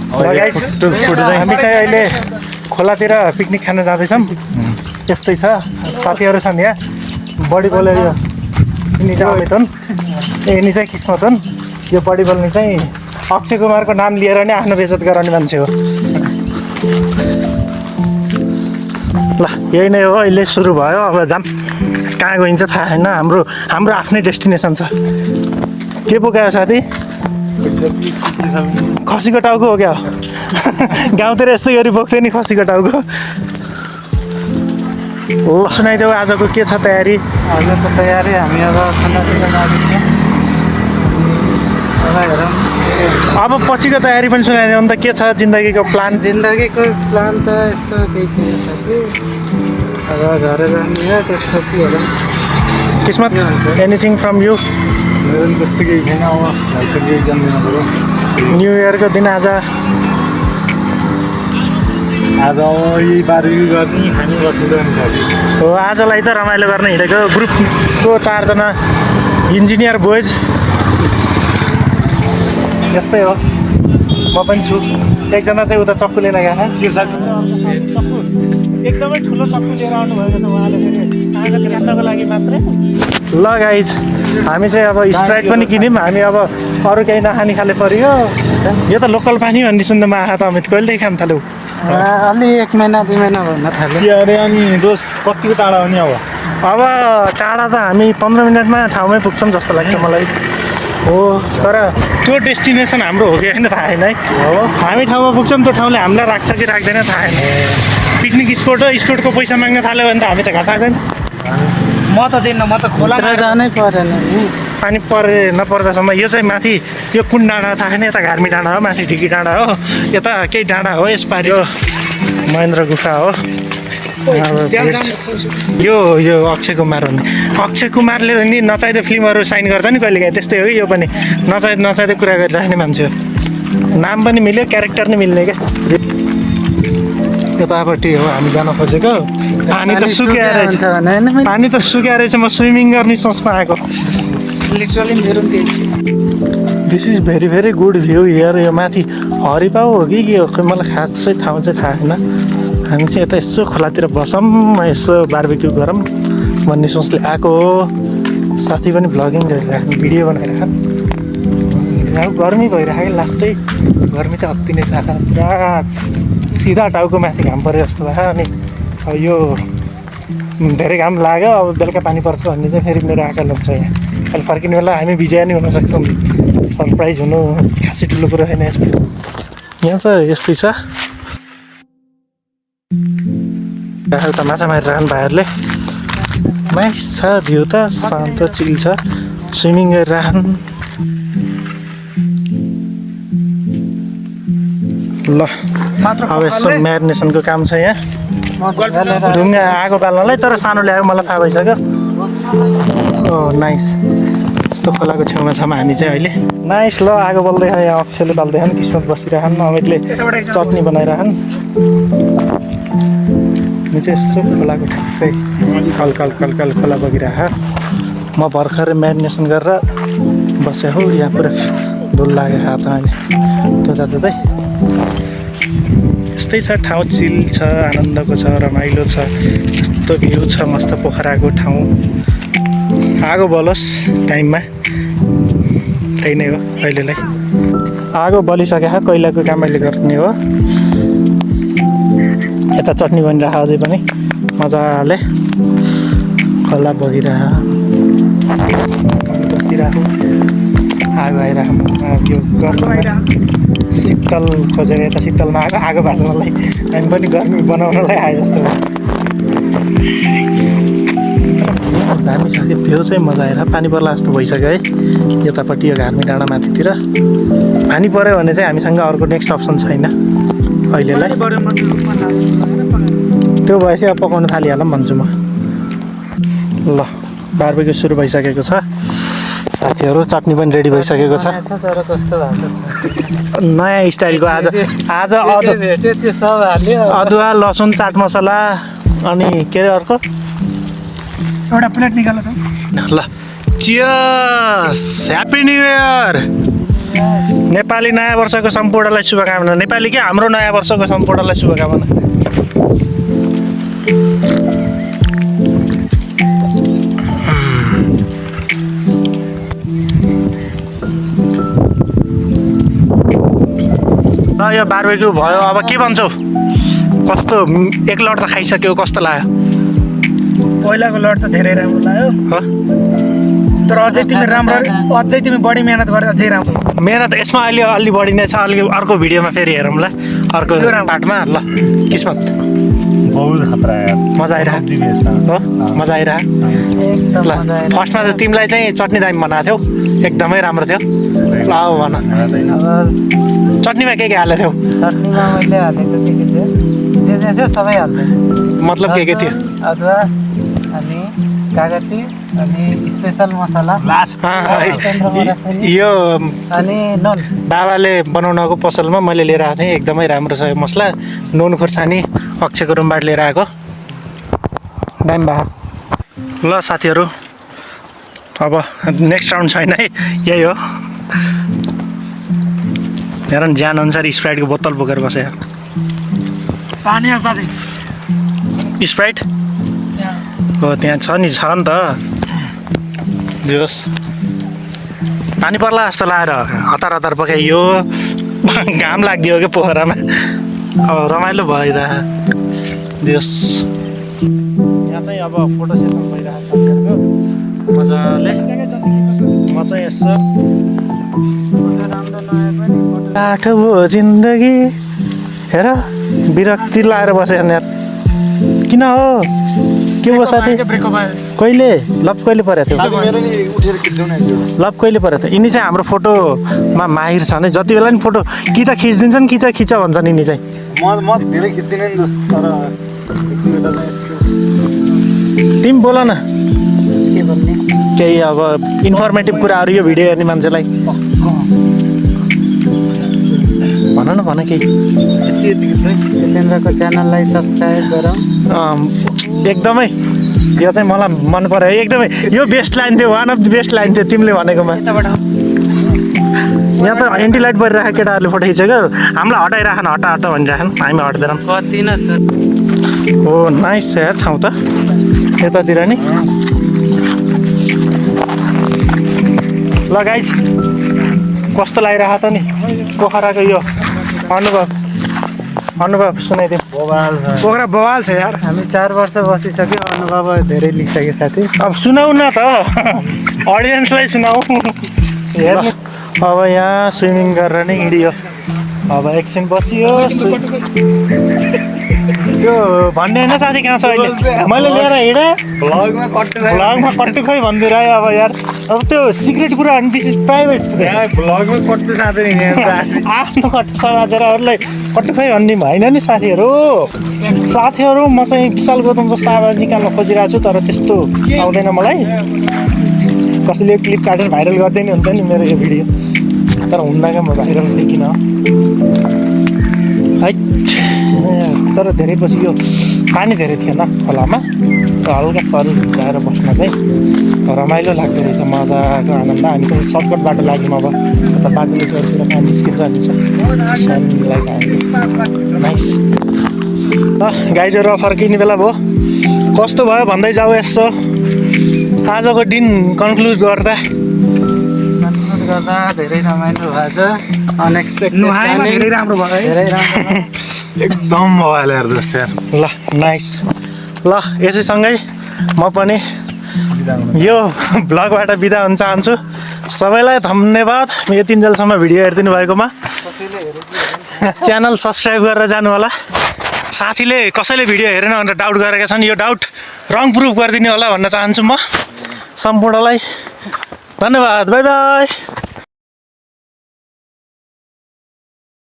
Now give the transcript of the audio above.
हामी चाहिँ अहिले खोलातिर पिकनिक खान जाँदैछौँ। यस्तै छ, साथीहरू छन् यहाँ। बडी बोलेर यो यिनी चाहिँ अमित हुन्, यिनी चाहिँ किस्मत हुन्। यो बडी बोल्ने चाहिँ अक्षय कुमारको नाम लिएर नै आफ्नो बेइज्जत गराउने मान्छे हो। ल यही नै हो, अहिले सुरु भयो। अब जाम कहाँ गइन्छ थाहा छैन। हाम्रो आफ्नै डेस्टिनेसन छ। के बोकायो साथी? खसीको टाउको हो क्या? गाउँतिर यस्तै गरी बोक्थ्यो नि खसीको टाउको। हो सुनाइदेऊ, आजको के छ तयारी? आजको तयारी हामी अब खानापिना जाँदैछौँ। अब पछिको तयारी पनि सुनाइदेऊ। अन्त के छ जिन्दगीको प्लान? जिन्दगीको प्लान त यस्तो केही छैन साथी। अब घर जाने हो, त्यसपछि हेरौँ। किस्मत, एनिथिङ फ्रम यु? मेरो पनि त्यस्तो केही छैन। अब भइसक्यो एक्जाम दिनु पऱ्यो। न्यु इयरको दिन आज अब यही बारबेक्यू गर्ने, खाने बस्नु नि साथी। हो, आजलाई त रमाइलो गर्न हिँडेको ग्रुपको 4 जना इन्जिनियर बोइज। यस्तै हो, म पनि छु। एकजना चाहिँ उता चक्कु लिन गएको एकदमै ठुलो चक्कु लिएर आउनुभएको छ उहाँले, फेरि आँखातिर हान्नको लागि मात्रै। ल गाइज, हामी चाहिँ अब स्प्राइट पनि किन्यौँ। हामी अब अरू केही नखाने खाले पऱ्यो। यो त लोकल पानी भन्ने सुन्दामा आँखा त अमित कहिलेदेखि खान थाल्यौ? अलि 1 महिना 2 महिना भन्न थाल्यो। अरे अनि दोस्त कतिको टाढा हो नि? अब टाढा त हामी 15 मिनटमा ठाउँमै पुग्छौँ जस्तो लाग्छ मलाई। हो, तर त्यो डेस्टिनेसन हाम्रो हो कि होइन थाहा छैन है। हामी ठाउँमा पुग्छौँ, त्यो ठाउँले हामीलाई राख्छ कि राख्दैन थाहा छैन। पिकनिक स्पोट हो, स्पोटको पैसा माग्न थाल्यो भने त हामी त घाटा छैन। म त दिन्न, म त खोलामा जानै परेन नि। पानी नपर्दासम्म। यो चाहिँ माथि यो कुन डाँडा थाहा छैन। यता घार्मी डाँडा हो, माथि ढिकी डाँडा हो, यता केही डाँडा हो। यसपालि यो महेन्द्र गुफा हो। यो अक्षय कुमार हो नि। अक्षय कुमारले नि नचाहिँदो फिल्महरू साइन गर्छ नि कहिलेकाहीँ, त्यस्तै हो कि यो पनि। नचाहिँदो कुरा गरिराख्ने मान्छे हो। नाम पनि मिल्यो, क्यारेक्टर नै मिल्ने क्या। यतापट्टि हो हामी जान खोजेको। पानी त सुक्या रहेछ। पानी त सुक्या रहेछ। म स्विमिङ गर्ने सोचमा आएको। लिटरली मेरो पनि त्यही। This is very very good view here. यो माथि हरिपाउ हो कि के हो, मलाई खासै ठाउँ चाहिँ थाहा छैन। हामी चाहिँ यता यसो खोलातिर बसौँ, यसो बारबेक्यू गरौँ भन्ने सोचले आएको हो। साथी पनि भ्लगिङ गरिराख्नु, भिडियो बनाइराख्नु। गर्मी भइराख्यो, लास्टै गर्मी चाहिँ अति नै छ। पुरा सिधा टाउको माथि घाम पऱ्यो जस्तो भयो। अनि अब यो धेरै घाम लाग्यो, अब बेलुका पानी पर्छ भन्ने चाहिँ फेरि मेरो आँखा लाग्छ। यहाँ अहिले फर्किने बेला हामी भिजाइ नि हुनसक्छौँ। सरप्राइज हुनु खासै ठुलो कुरो छैन यसमा। यहाँ त यस्तै छ। त माछा मारिरहनु भाइहरूले। नाइस छ भ्यू त, शान्त चिल छ। स्विमिङ गरिरहनु। ल अब यसो म्यारिनेसनको काम छ यहाँ। ढुङ्गा आगो बाल्नलाई, तर सानो ल्यायो मलाई थाहा भइसक्यो। ओ नाइस। यस्तो खोलाको छेउमा छौँ हामी चाहिँ अहिले। नाइस। ल आगो बल्दैछ यहाँ। अक्षयले बाल्दैछन्, किस्मत बसिरहन्, अमितले चटनी बनाइरहन्। अनि चाहिँ यस्तो खोलाको ठ्याक्कै कल खोला बगिरह। म भर्खरै म्यारिनेसन गरेर बसेँ हो। यहाँ पुरा धुल लागेको हात अहिले धुँदै। यस्तै छ ठाउँ, चिल छ, आनन्दको छ, रमाइलो छ। यस्तो भ्यू छ मस्त पोखराको ठाउँ। आगो बलोस् टाइममा, त्यही नै हो अहिलेलाई। आगो बलिसक्यो, कोइलाको काम अहिले गर्ने हो। यता चटनी बनिरह अझै पनि मजाले। खोला बगिरह, बसिरहेको आगो आइरहेको। यो गर्मीमा शीतल खोजेर यता शीतलमा आगो बाल्नलाई, हामी पनि गर्मी बनाउनलाई आयो जस्तो हो। दामी छ कि भ्यू चाहिँ मजा आएर। पानी पर्ला जस्तो भइसक्यो है यतापट्टि यो घार्मी डाँडा माथितिर। पानी पऱ्यो भने चाहिँ हामीसँग अर्को नेक्स्ट अप्सन छैन अहिलेलाई। त्यो भएपछि अब पकाउनु थालिहालौँ भन्छु म। ल बारबेक्यू सुरु भइसकेको छ साथीहरू। चटनी पनि रेडी भइसकेको छ। नयाँ स्टाइलको आज अदुवा लसुन चाट मसला अनि के अरे अर्को एउटा प्लेट निकाल त। ल cheers, happy new year. Nepali नयाँ वर्षको सम्पूर्णलाई शुभकामना। नेपाली के हाम्रो नयाँ वर्षको सम्पूर्णलाई शुभकामना। ल यो बारबेक्यू भयो, अब के भन्छौ? कस्तो एक लट त खाइसक्यो, कस्तो लाग्यो? पहिलाको लड त धेरै राम्रो लाग्यो, तर अझै तिमी बढी मेहनत गरे अझै राम्रो। मेहनत यसमा अलि बढी नै छ। अलि अर्को भिडियोमा फेरि हेरौँला, अर्को पार्टमा। ल किस्मत बहुत खतरा यार, मजा आइरह्यो हो, मजा आइरह्यो। ल फर्स्टमा त तिमीलाई चाहिँ चटनी दामी बनाएको थियौ, एकदमै राम्रो थियो। ल अब भन चटनीमा के हालेको थियौ? चटनीमा मैले हालेको के थियो, जे थियो सबै हाल्दै। मतलब के थियो? अदुवा अनि कागती अनि स्पेसल मसला लास्ट यो अनि नुन। बाबाले बनाउनको पसलमा मैले लिएर आएको थिएँ, एकदमै राम्रो छ यो मसला। नुन खुर्सानी अक्षयको रुमबाट लिएर आएको, दामी भयो। ल साथीहरू, अब नेक्स्ट राउन्ड छैन है, यही हो। हेर न, ज्यान अनुसार स्प्राइटको बोतल बोकेर बस्यो। पानी साथी स्प्राइट हो त्यहाँ छ नि त। जोस् पानी पर्ला जस्तो लागेर हतार हतार पकाइयो, घाम लाग्यो क्या पोखरामा। अब रमाइलो भइरह। जोस् यहाँ चाहिँ अब फोटो सेसन भइरहेको छ मजाले। म चाहिँ यसो काठो भयो जिन्दगी, हेर विरक्ति लाएर बस्यो यार। किन हो, के हो साथी? कहिले लभ कहिले परेको थियो? लभ कहिले परेको थियो? यिनी चाहिँ हाम्रो फोटोमा माहिर छ नि, जति बेला नि फोटो कि त खिचिदिन्छन् कि त खिच भन्छन् यिनी चाहिँ। म धेरै खिच्दिनँ नि दोस्त, तर तिमी बोल न के भन्ने? केही अब इन्फर्मेटिभ कुराहरू यो भिडियो हेर्ने मान्छेलाई भन न, भन केही। जितेन्द्रको च्यानललाई सब्सक्राइब गरौँ। एकदमै यो चाहिँ मलाई मन पर्यो एकदमै। यो बेस्ट लाइन थियो, one of the best line थियो तिमीले भनेकोमा। यहाँ त एन्टी लाइट परिरहेको केटाहरूले फोटो खिचेको, हामीलाई हटाइराख न, हटा हटा भनिराखन्, हामी हट्दैनौँ। कति न सर हो नाइस छ यार ठाउँ त यतातिर नि। ल गाइज कस्तो लागिरहेको त नि पोखराको यो अनुभव सुनाइदिउँ। पोखरा बवाल छ यार। हामी 4 वर्ष बसिसक्यो, अनुभव धेरै लिइसक्यो साथी। अब सुनाउ न त, अडियन्सलाई सुनाऊ। हेर्नु अब यहाँ स्विमिङ गरेर नै हिँडियो। अब एकछिन बसियो। त्यो भन्ने होइन साथी कहाँ छ अहिले, मैले लिएर हिँडेँ भ्लगमा कट्टु खोइ भनिदिएर आयो। अब यार अब त्यो सिक्रेट कुरा हो नि, दिस इज प्राइभेट। भ्लगमा कट्टु साथै आफ्नो कट्टु समाचारहरूलाई कट्टु खोइ भन्ने होइन नि साथीहरू। म चाहिँ विशाल गौतम जस्तो आवाज निकाल्न खोजिरहेको छु, तर त्यस्तो आउँदैन मलाई। कसैले क्लिप काटेर भाइरल गर्दै नि हुन्छ नि मेरो यो भिडियो, तर हुन्न क्या म भाइरल किन है। तर धेरै पछि यो पानी धेरै थिएन खोलामा, हल्का शरीर भिजाएर बस्न चाहिँ रमाइलो लाग्दो रहेछ, मजाको आनन्द। हामी चाहिँ सर्टकट बाटो लाग्यौँ। अब यता बाटोले चौरतिर कहाँ निस्किन्छ नाइस। ल गाइजहरू फर्किने बेला भयो, कस्तो भयो भन्दै जाऊ यसो। आजको दिन कन्क्लुड गर्दा धेरै रमाइलो भएको छ। अनएक्सपेक्टेड धेरै राम्रो भयो, धेरै राम्रो एकदम मोबाइल हेर्दो जस्तो यार। ल नाइस। ल यसैसँगै म पनि यो भ्लगबाट बिदा हुन चाहन्छु। सबैलाई धन्यवाद यतिन्जेलसम्म भिडियो हेरिदिनु भएकोमा। च्यानल सब्सक्राइब गरेर जानु होला। साथीले कसैले भिडियो हेरेन भनेर डाउट गरेका छन्, यो डाउट रङ प्रुफ गरिदिनु होला भन्न चाहन्छु म सम्पूर्णलाई। धन्यवाद, बाई बाई।